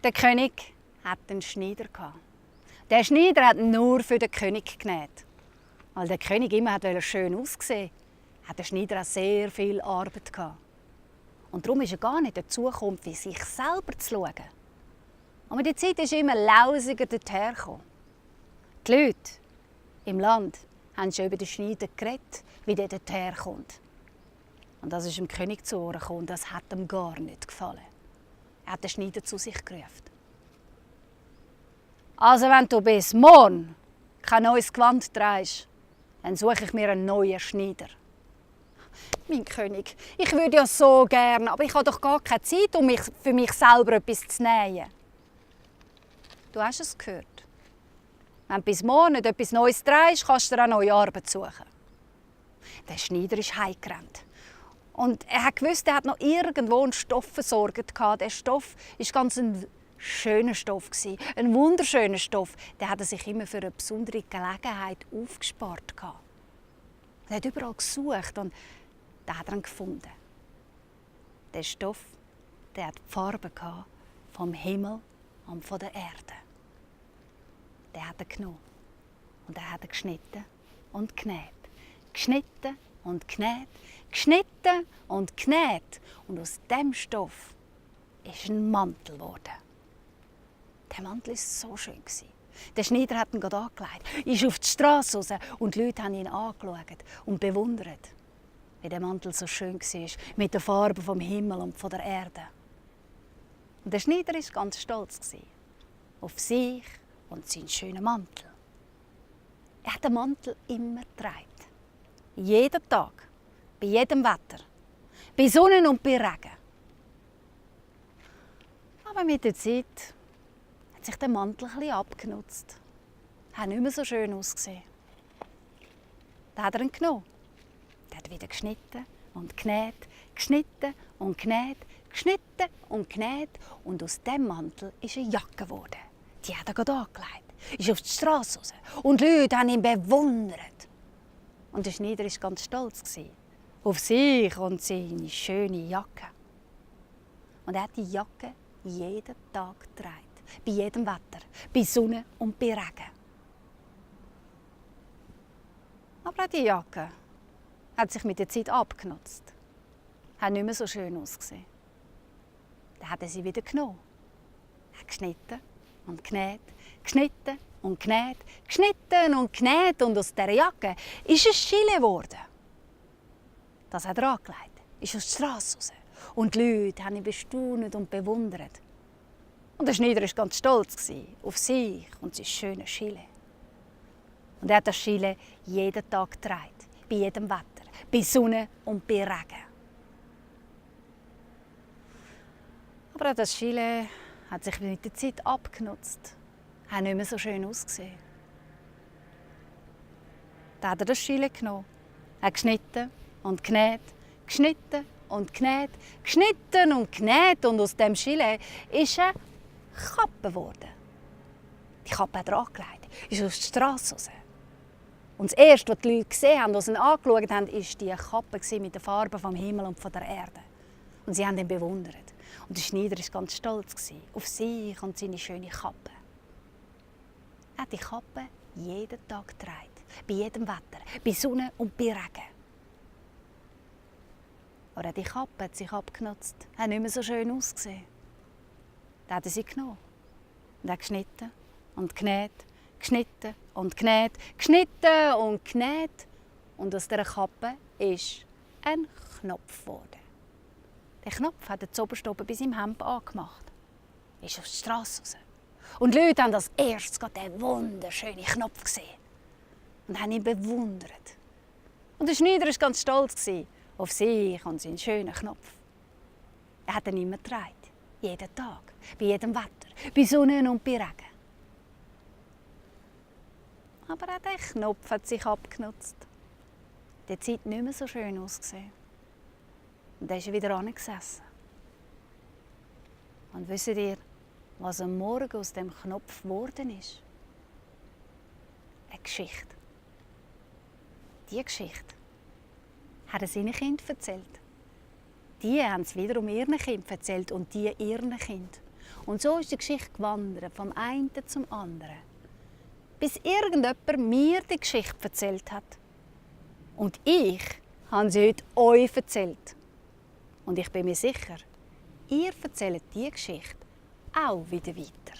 Der König hatte einen Schneider. Der Schneider hat nur für den König genäht. Weil der König immer schön aussehen wollte, hat der Schneider auch sehr viel Arbeit gehabt. Und darum ist er gar nicht dazu gekommen, für sich selber zu schauen. Aber die Zeit ist immer lausiger dorthin. Die Leute im Land haben schon über den Schneider geredet, wie der dorthin kommt. Und das ist dem König zu Ohren gekommen, das hat ihm gar nicht gefallen. Er hat den Schneider zu sich gerufen. Also wenn du bis morgen kein neues Gewand trägst, dann suche ich mir einen neuen Schneider. Mein König, ich würde ja so gerne, aber ich habe doch gar keine Zeit, um für mich selber etwas zu nähen. Du hast es gehört. Wenn du bis morgen nicht etwas Neues trägst, kannst du dir eine neue Arbeit suchen. Der Schneider ist heimgerannt. Und er wusste, er hat noch irgendwo einen Stoff versorgt. Der Stoff war ganz ein schöner Stoff, ein wunderschöner Stoff. Den hat er sich immer für eine besondere Gelegenheit aufgespart. Er hat überall gesucht und den hat er gefunden. Der Stoff, der hat die Farbe vom Himmel und von der Erde. Den hat er genommen und er hat er geschnitten und genäht. Geschnitten und genäht, geschnitten und genäht. Und aus diesem Stoff ist ein Mantel geworden. Der Mantel war so schön. Der Schneider hat ihn gerade angelegt, ist auf die Straße raus und die Leute haben ihn angeschaut und bewundert, wie der Mantel so schön war, mit der Farbe vom Himmel und von der Erde. Und der Schneider war ganz stolz auf sich und seinen schönen Mantel. Er hat den Mantel immer getragen. Jeden Tag, bei jedem Wetter, bei Sonne und bei Regen. Aber mit der Zeit hat sich der Mantel etwas abgenutzt. Er hat nicht mehr so schön ausgesehen. Dann hat er ihn genommen. Er hat wieder geschnitten und genäht, geschnitten und genäht, geschnitten und genäht. Und aus diesem Mantel ist eine Jacke geworden. Die hat er gerade angelegt, ist auf die Straße raus. Und die Leute haben ihn bewundert. Und der Schneider war ganz stolz auf sich und seine schöne Jacke. Und er hat die Jacke jeden Tag getragen. Bei jedem Wetter, bei Sonne und bei Regen. Aber auch die Jacke hat sich mit der Zeit abgenutzt. Hat nicht mehr so schön ausgesehen. Dann hat er sie wieder genommen. Er hat geschnitten und genäht, geschnitten und genäht, geschnitten und genäht. Und aus dieser Jacke ist ein Schille geworden. Das hat er angelegt, ist auf die Straße raus. Und die Leute haben ihn bestaunt und bewundert. Und der Schneider war ganz stolz auf sich und sein schönes Schille. Und er hat das Schille jeden Tag getragen, bei jedem Wetter, bei Sonne und bei Regen. Aber auch das Schille hat sich mit der Zeit abgenutzt, hat nicht mehr so schön ausgesehen. Dann hat er das Schille genommen, hat geschnitten und genäht, geschnitten und genäht, geschnitten und genäht. Und aus dem Schille ist eine Kappe geworden. Die Kappe hat er angelegt, ist auf die Straße raus. Und das Erste, was die Leute gesehen haben, was ihn angeschaut haben, war die Kappe mit der Farbe vom Himmel und von der Erde. Und sie haben ihn bewundert. Und der Schneider war ganz stolz auf sich und seine schöne Kappe. Er hat die Kappe jeden Tag getragen, bei jedem Wetter, bei Sonne und bei Regen. Aber die Kappe hat sich abgenutzt, hat nicht mehr so schön ausgesehen. Dann hat er sie genommen und hat geschnitten und genäht, geschnitten und genäht, geschnitten und genäht. Und aus dieser Kappe ist ein Knopf geworden. Den Knopf hat er zuoberst oben bei seinem Hemd angemacht. Er ist auf die Straße raus. Und die Leute haben als erstes diesen wunderschönen Knopf gesehen und haben ihn bewundert. Und der Schneider war ganz stolz auf sich und seinen schönen Knopf. Er hat ihn immer getragen, jeden Tag, bei jedem Wetter, bei Sonne und bei Regen. Aber auch der Knopf hat sich abgenutzt. Die Zeit nicht mehr so schön ausgesehen. Und dann ist er wieder angesessen. Und wisst ihr, was am Morgen aus dem Knopf geworden ist? Eine Geschichte. Diese Geschichte hat er seinen Kindern erzählt. Die haben es wiederum ihren Kindern erzählt und die ihren Kind. Und so ist die Geschichte gewandert, vom einen zum anderen. Bis irgendjemand mir die Geschichte erzählt hat. Und ich habe sie heute euch erzählt. Und ich bin mir sicher, ihr erzählt diese Geschichte auch wieder weiter.